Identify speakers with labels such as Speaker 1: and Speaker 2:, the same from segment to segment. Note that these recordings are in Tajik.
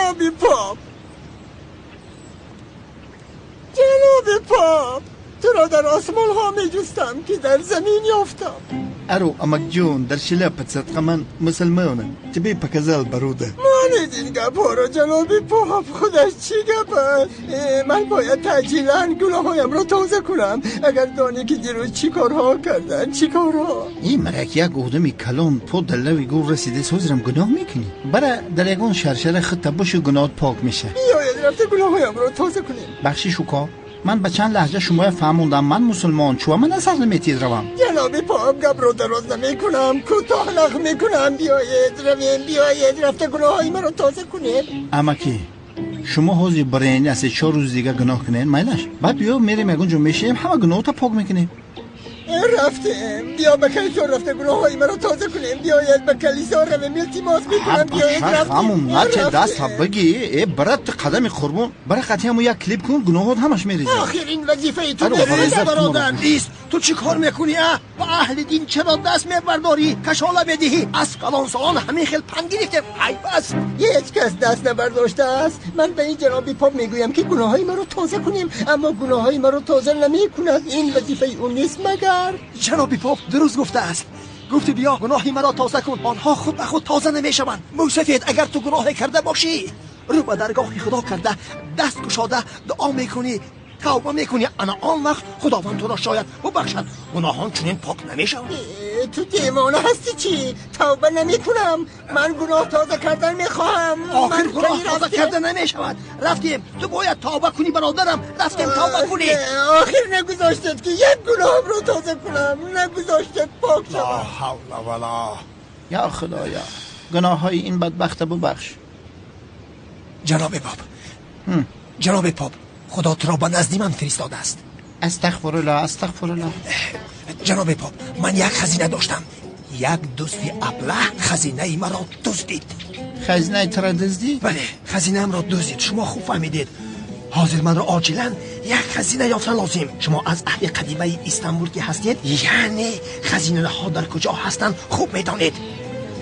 Speaker 1: جناب پاپ، جناب پاپ، تو را در آسمان ها می جستم که در زمین یافتم.
Speaker 2: Ару, амак ҷон, дар шляпа садқа, ман мусулмонам. Тебе показал бародар.
Speaker 1: Монед ин гапҳоро, ҷаноби поп, худаш чӣ гап аст? Ман бояд таъҷилан гуноҳҳоямро тоза кунам. Агар донӣ ки дирӯз чӣ корҳо кардам, чӣ корҳо.
Speaker 2: Ин марак як одами калон по дар лави гур расида, ҳозирам гуноҳ мекунӣ. Бара дар ягон шаршара худта бошу, гуноҳат пок меша.
Speaker 1: Биёед рафта гуноҳҳоямро тоза кунем.
Speaker 2: Бахшиш, уко, ман ба чанд лаҳҷа шумоя фаҳмондам, ман мусулмон, чуа ман асар наметиҳед равам?
Speaker 1: Ҷаноби поп, гапро дароз намекунам, кӯтоҳ нақл мекунам. Биёед равем, биёед рафта гуноҳҳои маро тоза кунем.
Speaker 2: Амакӣ, шумо ҳозир барен, се чор рӯз дига гуноҳ кунед, майлаш, баъд биё мерем ягон ҷо мешинем, ҳама гуноҳота пок мекунем.
Speaker 1: Рафтем, биё ба калисо рафта гуноҳҳои маро тоза кунем. Биёед ба калисо равем, илтимос мекунам, биёед рафтем.
Speaker 2: Ҳамун наче даста бигӣ, э брат, ту қадами қурбон бара, қатъи ҳамун як клип кун, гуноҳот ҳамаш мерезад.
Speaker 1: Охир ин вазифаи ту
Speaker 2: Аро,
Speaker 1: нест,
Speaker 2: вазифа
Speaker 1: бародар.
Speaker 3: Ист, ту чӣ кор мекунӣ, а? Ба аҳли дин чаро даст мебардорӣ, кашола медиҳӣ? Аз калонсолон ҳамин хел панд гирифтем, айб аст.
Speaker 1: Ҳеҷ кас даст набардоштааст. Ман ба ин ҷаноби поп мегӯям, ки гуноҳҳои маро тоза кунем, аммо гуноҳҳои маро тоза намекунад. Ин вазифаи ӯ нест магар?
Speaker 3: Ҷаноби поп дуруст гуфтааст. Гуфти биё гуноҳи маро тоза кун, онҳо худ ба худ тоза намешаванд. Мӯсафед, агар ту гуноҳе карда бошӣ, рӯ ба даргоҳи худо карда, даст кушода дуо мекунӣ, тавба мекунӣ, ана он вақт худованд туро шояд бубахшад. Гуноҳон чунин пок намешаванд.
Speaker 1: Ту девона ҳастӣ чӣ? Тавба намекунам, ман гуноҳ тоза кардан мехоҳам.
Speaker 3: Охир
Speaker 1: Ман
Speaker 3: гуноҳ
Speaker 1: кай
Speaker 3: тоза
Speaker 1: рафтем?
Speaker 3: карда намешавад. Рафтем, ту бояд тавба кунӣ, бародарам, рафтем, тавба кунӣ.
Speaker 1: Охир нагузоштед, ки як гуноҳамро тоза кунам, нагузоштед пок
Speaker 3: ла
Speaker 1: шавам.
Speaker 3: Ҳавла вала.
Speaker 2: Я худоя, гуноҳҳои ин бадбахта бубахш.
Speaker 3: Ҷаноби поп, ҷаноби поп, худо туро ба назди ман фиристодааст.
Speaker 2: Астағфируллоҳ, астағфируллоҳ.
Speaker 3: Ҷаноби поп, ман як хазина доштам, як дузди аблаҳ хазинаи маро дуздид.
Speaker 2: Хазинаи туро дуздӣ?
Speaker 3: Бале, хазинаамро дуздид. Шумо хуб фаҳмидед. Ҳозир манро оҷилан як хазина ёфтан лозим. Шумо аз аҳли қадимаи Истанбул ки ҳастед, яъне хазинаҳо дар куҷо ҳастанд, хуб медонед.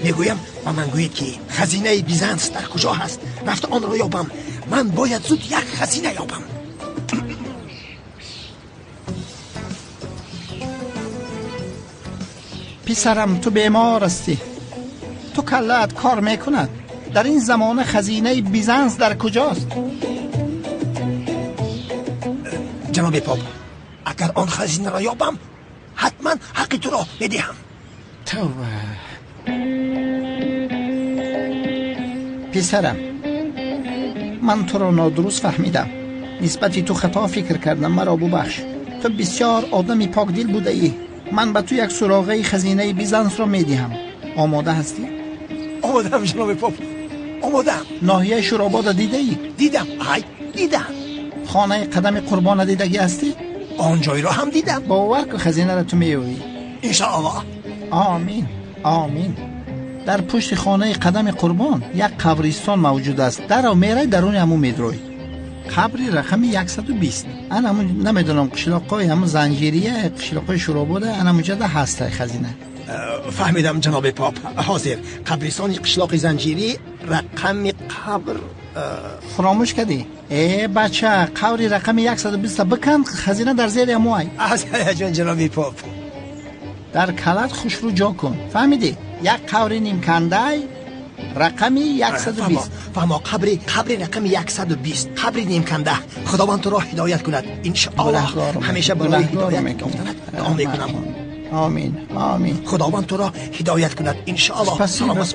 Speaker 3: Мегӯям, ба ман гӯед, ки хазинаи Бизанс дар куҷо ҳаст, рафта онро ёбам. Ман бояд зуд як хазина ёбам.
Speaker 2: Писарам, ту бемор ҳастӣ, ту каллаат кор мекунад? Дар ин замона хазинаи Бизанс дар куҷост?
Speaker 3: Ҷаноби поп, агар он хазинаро ёбам, ҳатман ҳаққи туро медиҳам.
Speaker 2: Тавба. Писарам, ман туро нодуруст фаҳмидам, нисбати ту хато фикр кардам, маро бубахш. Ту бисёр одами покдил будаӣ. Ман ба ту як суроғаи хазинаи Бизансро медиҳам. Омода ҳастӣ?
Speaker 3: Омодаам, ҷаноби поп, омодаам.
Speaker 2: Ноҳияи Шуробода дидаӣ?
Speaker 3: Дидам, ай, дидам.
Speaker 2: Хонаи қадами қурбона дидагӣ ҳастӣ?
Speaker 3: Он ҷойро ҳам дидам.
Speaker 2: Бовар ку, хазинаро ту меёвӣ.
Speaker 3: Иншоаллоҳ.
Speaker 2: Омин, омин. Дар пушти хонаи қадами қурбон як қабристон мавҷуд аст. Даро мерай, даруни ҳамун медрой, қабри рақами 120. Ан ҳамун, намедонам, қишлоқҳои ҳамун занҷирия, қишлоқҳои Шуробода, ан ҳамунҷода ҳастай хазина.
Speaker 3: Фаҳмидам, ҷаноби поп. Ҳозир қабристони қишлоқи занҷирӣ, рақами қабр
Speaker 2: Фуромӯш кардӣ? Э бача, қабри рақами 120 бикан, хазина дар зери ҳамуай.
Speaker 3: Аз ҳаяҷон, ҷаноби поп.
Speaker 2: Дар калат хушрӯ ҷо кун, фаҳмидӣ? Як қабри нимкандай, рақами 120.
Speaker 3: Фаҳмо, қабри рақами 120, қабри нимканда. Худованд туро ҳидоят кунад, иншоаллоҳ.
Speaker 2: Гунаҳгорам.
Speaker 3: Ҳамеша барои
Speaker 2: Гунаҳгорам
Speaker 3: ҳидоят
Speaker 2: мекунам.
Speaker 3: ёфтанат дуо мекунам.
Speaker 2: Омин, омин.
Speaker 3: Худованд туро ҳидоят кунад, иншоаллоҳ.
Speaker 2: Спасибо.
Speaker 3: Саломат бош.